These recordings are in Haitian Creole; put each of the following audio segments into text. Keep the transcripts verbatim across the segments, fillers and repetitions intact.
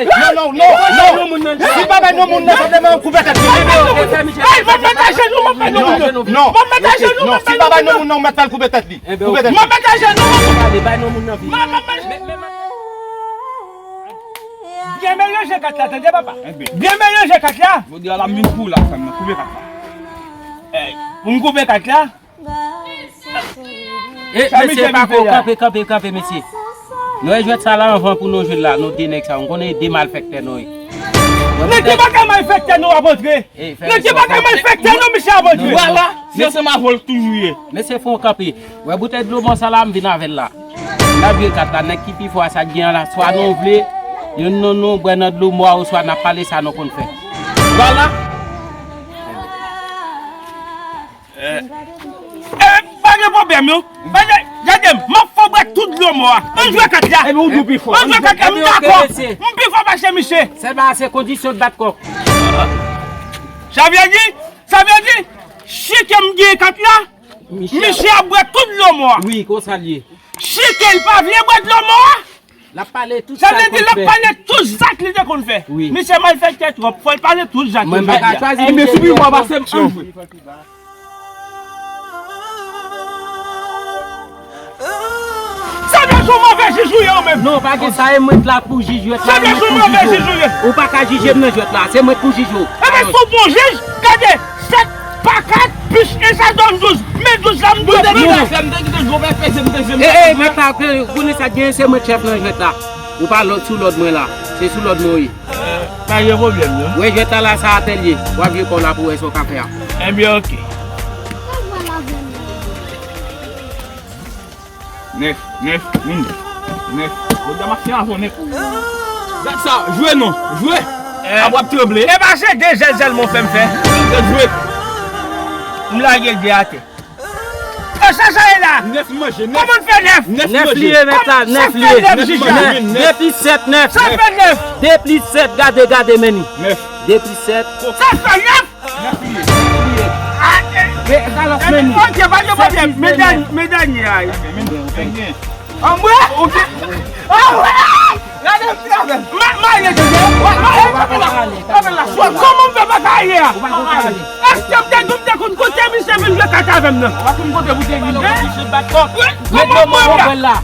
Non, non, non, non. Si pa bay non moun nan, sa vle m koupe tèt li. Ey, m ap met ajenou, m ap bay non moun nan. Non, non. M ap met ajenou, m ap bay non moun nan. Non, si pa bay non moun nan, ou mèt fè l koupe tèt li. Koupe tèt li. M ap met ajenou, m ap bay non moun nan. M ap, m ap, m ap. Byen melanje kat la, tande papa. Byen melanje kat la. Jodi a la m vin pou la, frè m nan. Koupe kat la. Ey, pou m koupe kat la. E, mesye, pa ko, kanpe, kanpe, kanpe, mesye. Nou wè jwèt sa la anvan pou nou jwe l la, nou de nèg sa. Nou konnen de malfèktè nou ye. Nan ki bagay malfèktè nou ap antre? Nan ki bagay malfèktè nou, misye ap antre? Vwala, se ansanm avè w l toujou ye. Mesye, fè w kanpe. Wè boutèy dlo mò sa la, m vin avè l la. N ap jwe kat la, nèg ki pi fò a sa k gen an la, swa nou vle, youn nan nou bwè nan dlo mò a, oswa n ap pale sa nou konn fè. Vwala. Eh, pa gen pwoblèm, non. Pa gen, gade m, m ap fè w bwè tout dlo mò a. Ann jwe kat la. Epi ou di w pi fò. Ann jwe kat la, m dakò. M pi fò pase misye. Sèlman se kondisyon bat kòk. Sa vle di, sa vle di, si ke m gen kat la, misye ap bwè tout dlo mò a. Wi, konsa l ye. Si ke l pa vle bwè dlo mò a, l ap pale tout sa l konn fè. Sa vle di l ap pale tout zak li te konn fè. Wi. Misye malfèktè twòp, fò l pale tout zak li te fè. Mwen m pa ka chwazi misye. Ebyen, si w pi fò pase m, ann jwe. Sa vle di w move jij ou ye ou menm. Non, pa gen sa, e mwen k la pou jij jwèt la. Sa vle di w move jij ou ye. Ou pa ka jije m nan jwèt la, se mwen k pou jij ou. Ebyen, si w bon jij, gade, sèt pa kat, plis en sa donn douz. Men douz la, m dwe pran. E, e, mèt la, konnen sa k genyen, se mwen k chèf nan jwèt la. Ou pa lòd sou lòd mwen la. Se sou lòd mwen w ye. Pa gen pwoblèm, non. Wè jwèt la, la, sa atèlye. W ap jwe kò w la pou w wè sa w ka fè a. Ebyen, oke. Nèf, nèf, vin nèf. Nèf. Ou dam ap fè avè w nèf. Gad sa, jwe non, jwe. Eh. Ap w ap tranble. E pa se de zèl sèlman w fè m fè. Jwe. M lage de atè. E sa sa ye la? Nèf manje, nèf. Kòman n fè nèf? Nèf manje. Nèf li ye, mèt la, nèf li ye. Nèf manje, vin nèf. De plis sèt, nèf. Sa fè nèf. De plis sèt, gade, gade, men ni. Nèf. De plis sèt. Sa fè nèf. Nèf li ye. Nèf li ye. Ah, eh. Men, Carlos, men ni. Ok, pa gen pwoblèm. Men dènye, men dènye a. Anmwe? Ok. Anmwe! Gade m ti afè. Ma, ma ye deje. Wa, ma ye, pa fè la. Pa fè la. Wa, kòman m fè pa ka ye a? Èske m te di w m te konn kote misye vin jwe kat avè m nan? Ou pa konn kote pou te vin, misye bat kòk. Wi, kòman m wè la?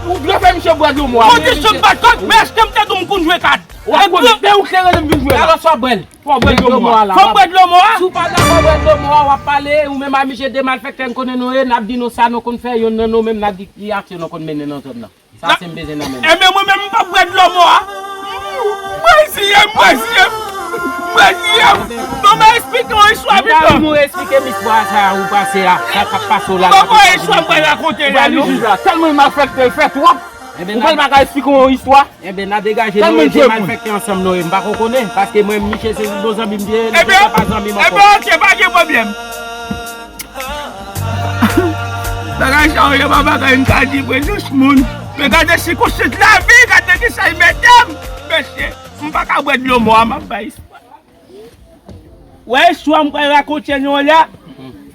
Ou vle fè misye bwè dlo mò a. Kondisyon bat kòk, men èske m te di w m konn jwe kat? Ou pa konn, se ou ki te rele m vin jwe la. Alò, sa w ap bwè l. Fò w bwè dlo mò a la. Fò w bwè dlo mò a. Si w pa dakò bwè dlo mò a, w ap pale, ou menm a misye de malfèktè n konnen nou ye, n ap di nou sa nou konn fè, youn nan nou menm n ap di ki aksyon nou konn mennen nan zòn nan. Sa se m bezwen nan men nou. Ebyen, mwen menm, m p ap bwè dlo mò a. Mwen siye m, mwen siye m. Mwen siye m. Non, mwen eksplike yon istwa pito. Mwen eksplike m istwa sa ou pase a, sa k ap pase w la. Mwen pa konn istwa m pral rakonte la, non. Jij la, tèlman malfèktè l fè twòp. Ou pral pa ka eksplike yon istwa. Ebyen, n a degaje nou, e de malfèktè ansanm nou ye, m pa ko konnen, paske mwen, misye se bon zanmi m ye, misye se pa zanmi m ankò. Ebyen, ok, pa gen pwoblèm. Bagay sa yo, yo pa bagay m ka di prensès moun. Men gade sikonstans lavi, gade kisa l mete m. Mesye, m pa ka bwè dlo mò a, m ap bay. Wè istwa m pral rakonte nou la,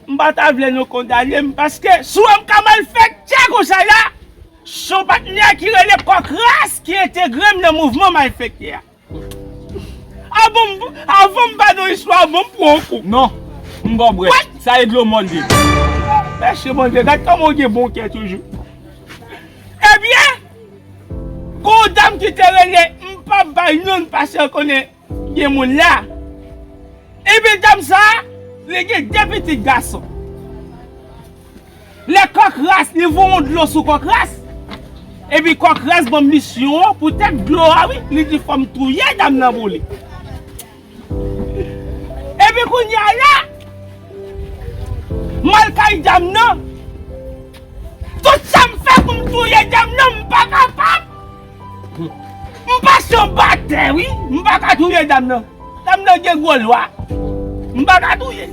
m pa ta vle nou kondane m, paske si w wè m ka malfèktè konsa la, se yon patnè ki rele Kòk Ras ki entegre m nan mouvman malfèktè a. Avan m, avan m ba nou istwa, bon, m pran yon kou. Non, m ba w bwè. Sa e dlo mò l ye. Mèsi, Bondye, gad kòman w gen bon kè toujou. Ebyen, gon dam ki te rele, m p ap bay non l paske l konnen gen moun la. Ebyen, dam sa a, li gen de pitit gason. Lè Kòk Ras, li voye yon dlo sou Kòk Ras. Epi Kòk Ras ban m misyon an, poutèt dlo a, wi, li di fò m touye dam nan pou li. Epi kounye a la, m al kay dam nan. Tout sa m fè pou m touye dam nan, m pa kapab. M pase anba tè, wi. M pa ka touye dam nan. Dam nan gen gwo lwa. M pa ka touye.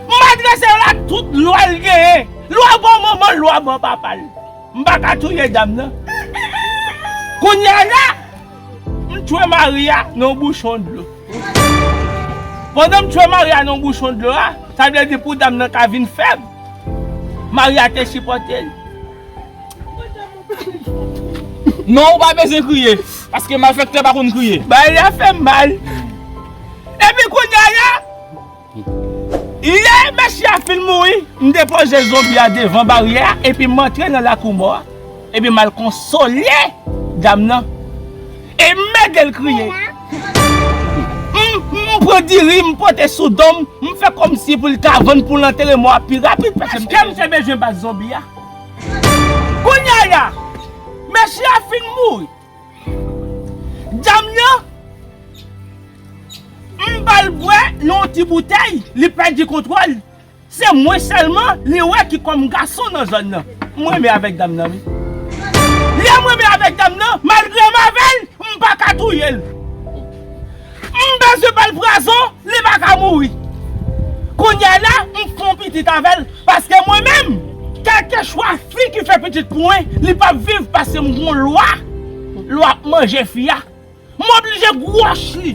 M adrese l ak tout lwa l genyen. Lwa bò manman l, lwa bò papa l. M pa ka touye dam nan. Kounye a la, m tchwe mari a nan yon bouchon dlo. Pandan m tchwe mari a nan yon bouchon dlo a, sa vle di pou dam nan ka vin fèb, mari a te sipòte l. Non, ou pa bezwen kriye. Èske malfektè pa konn kriye? Bagay la fè m mal. Epi kounye a la, lè mesye a fin mouri, m depoze zonbi a devan baryè a, epi m antre nan lakou mò a, epi m al konsole dam nan. E m ede l kriye. M, m pran diri, m pote sou do m, m fè kòmsi pou l ka vann pou l antere mò a pi rapid, paske m te bezwen bat zonbi a. Kounye a la, mesye a fin mouri. Dam nan, m ba l bwè nan yon ti boutèy, li pèdi kontwòl. Se mwen sèlman li wè ki kòm gason nan zòn nan. M renmen avèk dam nan, wi. Lè m renmen avèk dam nan, malgre m avè l, m pa ka touye l. M bezwen ba l pwazon, li pa ka mouri. Kounye a la, m fè yon pitit avè l, paske mwen menm, kèlkeswa fi ki fè pitit pou mwen, li p ap viv paske m gon lwa, lwa ap manje fi a. M oblije gwòch li.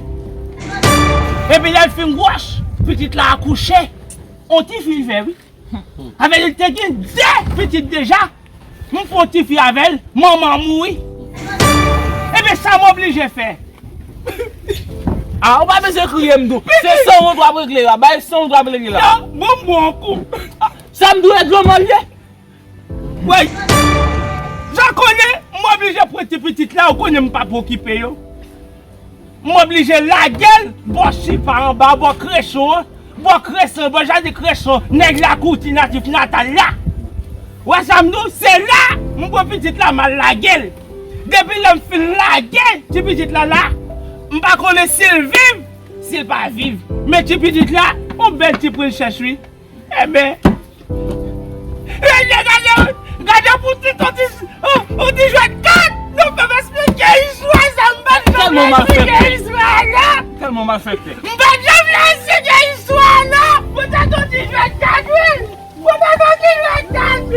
Epi lè l fin gwòch, pitit la akouche. On ti fi l fè, wi. Avè l te gen de pitit deja. M fè on ti fi avè l, manman an mouri. Ebyen sa m oblije fè. A, ou pa bezwen kriye m tou. Se san wont w ap regle la. Bay san wont w ap regle la. Non, bon, m bon kou. Sa m dwe dlo mò l ye? Woy! Jan konnen, m oblije pran ti pitit la, ou konnen m p ap okipe yo. M oblije lage l bò chipa anba, bò krechon an, bò krechon, bò jaden krechon, nèg lakou ti natif natal la. Wè sa m di w, se la, m pran pitit la, m al lage l. Depi lè m fin lage ti pitit la la, m pa konnen si l viv, si l pa viv. Men ti pitit la, on bèl ti princhès, wi. Enben, gade, gade, gade pou ti, ti, ti, on, on ti jwèt kat. Nou fè m eksplike istwa sa, m pa t janm vle eksplike istwa a, non. Tèlman malfektè. M pa t janm vle eksplike istwa a, non. Poutèt on ti jwèt kat, wi. Poutèt on ti jwèt kat.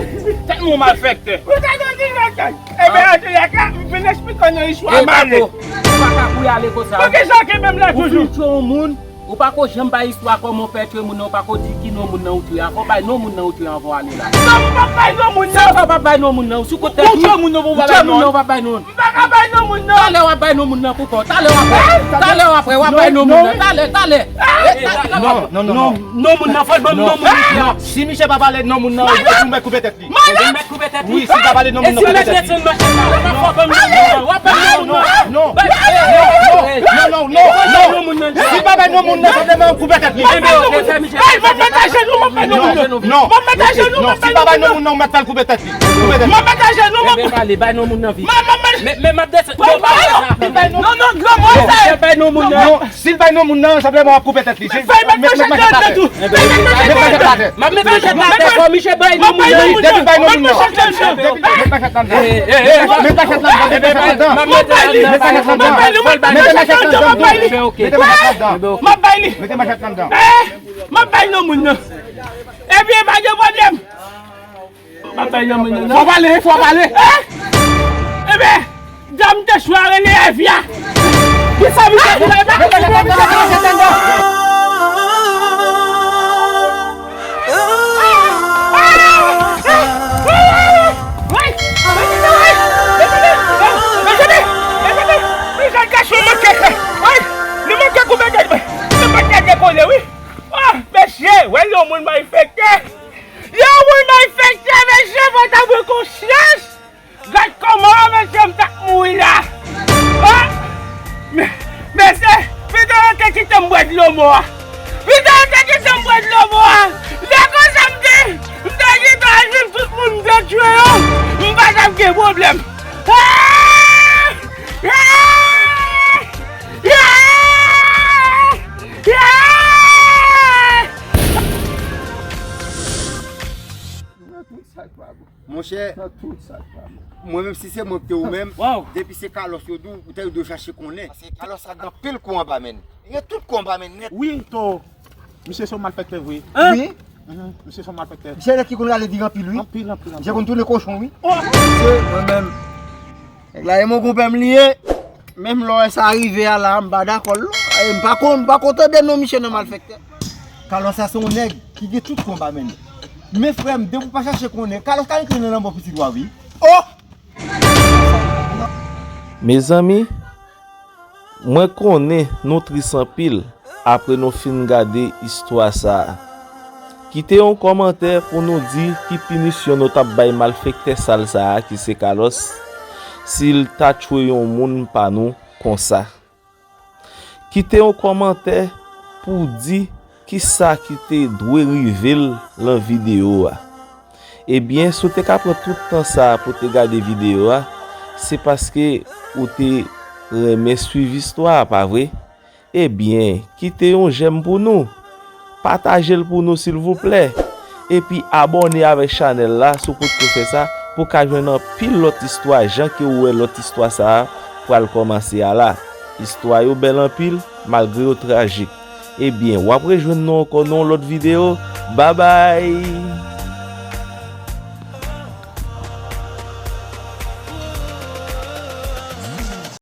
Tèlman malfektè. Poutèt on ti jwèt kat. Enben, antoulèka, m fin eksplike w nan istwa a, m ale. Ou pa ka pou y ale konsa. Poukisa w kenbe m la toujou? Ou fin tchwe yon moun. Ou pa ko janm bay istwa kòman w fè tchwe moun nan, ou pa ko di ki non moun nan ou tchwe a. Fò w bay non moun nan ou tchwe anvan w ale la. Non, m p ap bay non moun nan. Sa fè w p ap bay non moun nan? Ou sou kont tèt ou? Ou tchwe moun nan pou w pa bay non. Ou tchwe moun nan pou w pa bay non. M pa ka bay non moun nan. Talè w ap bay non moun nan pou kò w. Talè w ap wè. Talè w ap wè, w ap bay non moun nan. Talè, talè. Non, non, non, non. Non moun nan, fò l ban m non moun nan. Si misye pa pale non moun nan, ou mèt koupe tèt li. Mwen mèt koupe tèt li. Wi, si l pa pale non moun nan, koupe tèt li. Non, non, non, non, non, non, non, non, non, non, non. Si l pa bay non moun nan, sa vle m koupe tèt li. Mwen mèt ajenou, mwen mèt ajenou, mwen mèt ajenou. Non, non, non, si l pa bay non moun nan, mwen mèt fè l koupe tèt li. Koupe tèt li. Mwen mèt ajenou, mwen mèt. Bay non moun nan vit. Men, men m ap desann. Non, non, non, mwen sa. Bay non moun nan. Si l bay non moun nan, sa vle m ap koupe tèt li. Fè, met manchèt la atè tou. Met manchèt la atè. M ap met manchèt la atè, fò misye bay non moun nan. Depi bay non moun nan. Met manchèt la anndan. Met manchèt la anndan. Met manchèt la anndan. Met manchèt la anndan. Met manchèt la anndan. Mete manchèt la anndan. M ap bay li. Mete manchèt la anndan. M ap bay non moun nan. Ebyen, pa gen pwoblèm. M ap bay non moun nan. Fò pale, fò pale. Enben, dam te chwa rele Èvya. Kisa misye di la? Mete manchèt la anndan. Li manke koupe tèt mwen. Li manke dekole, wi. Ah, mesye, wè yon moun malfektè. Yon moun malfektè, mesye, fò ta pran konsyans. Gad kòman, mesye, m t ap mouri la. Ah, me-, mesye, pito yo te kite m bwè dlo mò a. Pito yo te kite m bwè dlo mò a. Lè konsa m te, m te gentan jwenn tout moun m te tchwe yo. M pa t ap gen pwoblèm. Ah! Ah! Ah! Nan tout sa k pa bon. Monchè, nan tout sa k pa bon. Mwen menm si se mwen ki te ou menm, depi se Carlos yo di w, ou te dwe chache konnen. Paske Carlos sa gen anpil kou anba men l. Li gen tout kou anba men l nèt. Wi, to. Misye se yon malfektè vre. Wi. Mhm, misye se yon malfektè. Misye nèg ki konn rale vire anpil, wi. Anpil, anpil, anpil. Misye konn tounen kochon, wi. Oh! Se mwen menm. Nèg la e mon konpè m li ye. Menm lè w wè sa rive a la, m pa dakò l non. E m pa kon, m pa kontan de non misye nan malfektè. Carlos sa se yon nèg ki gen tout kou anba men l. Men frè m, depi w pa chache konnen, Carlos ka rantre nan lanmò pitit ou a wi. Oh! Mezanmi, Mwen konnen nou tris anpil apre nou fin gade istwa sa a. Kite yon kòmantè pou nou di ki pinisyon nou t ap bay malfektè sal sa a ki se Carlos si l ta tchwe yon moun pa nou konsa. Kite yon kòmantè pou di kisa ki te dwe rive l lan videyo a. Ebyen, si w te ka pran tout tan sa a pou te gade videyo a, se paske ou te renmen swiv istwa a, pa vre? Ebyen, kite yon jèm pou nou. Pataje l pou nou silvouplè. Epi abòne avèk chanèl la si w potko fè sa pou w ka jwenn anpil lòt istwa jan ke w wè lòt istwa sa a pral kòmanse a la. Istwa yo bèl anpil, malgre yo trajik. Ebyen, w ap rejwenn nou ankò nan yon lòt videyo. Babay!